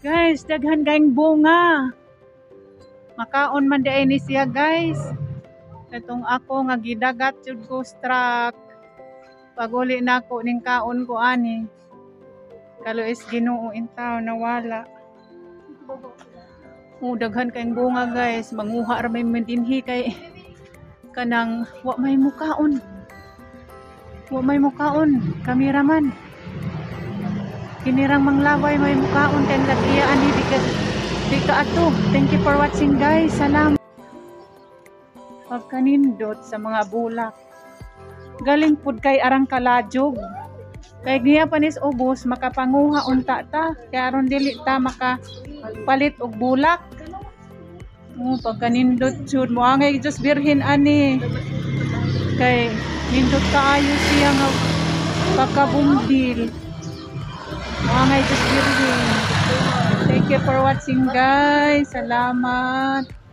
Guys, daghan kayong bunga. Makaon man diay ni siya, guys. Katong ako nga gidagat jud ko truck. Pag-uli nako ning kaon ko ani. Kaluoy sa Ginoo intaw nawala. Oh, daghan kayong bunga, guys. Manguha ra may dinhi kay kanang wa may mukaon. Wa may mukaon, kameraman. Kinirang manglaway may mukaon kay lagiya ani di ka ato. Thank you for watching, guys. Salamat. Pagkanindot sa mga bulak. Galing pud kay arang kalajog. Kay giya panis ubos, makapanguha unta ta. Kay aron dili ta maka palit og bulak. Oh, pagkanindot jud mo angay Diyos Birhen ani. Kay nindot kaayo siya nga pagkabumbil. Moangay Diyos Birhen. Thank you for watching, guys. Salamat.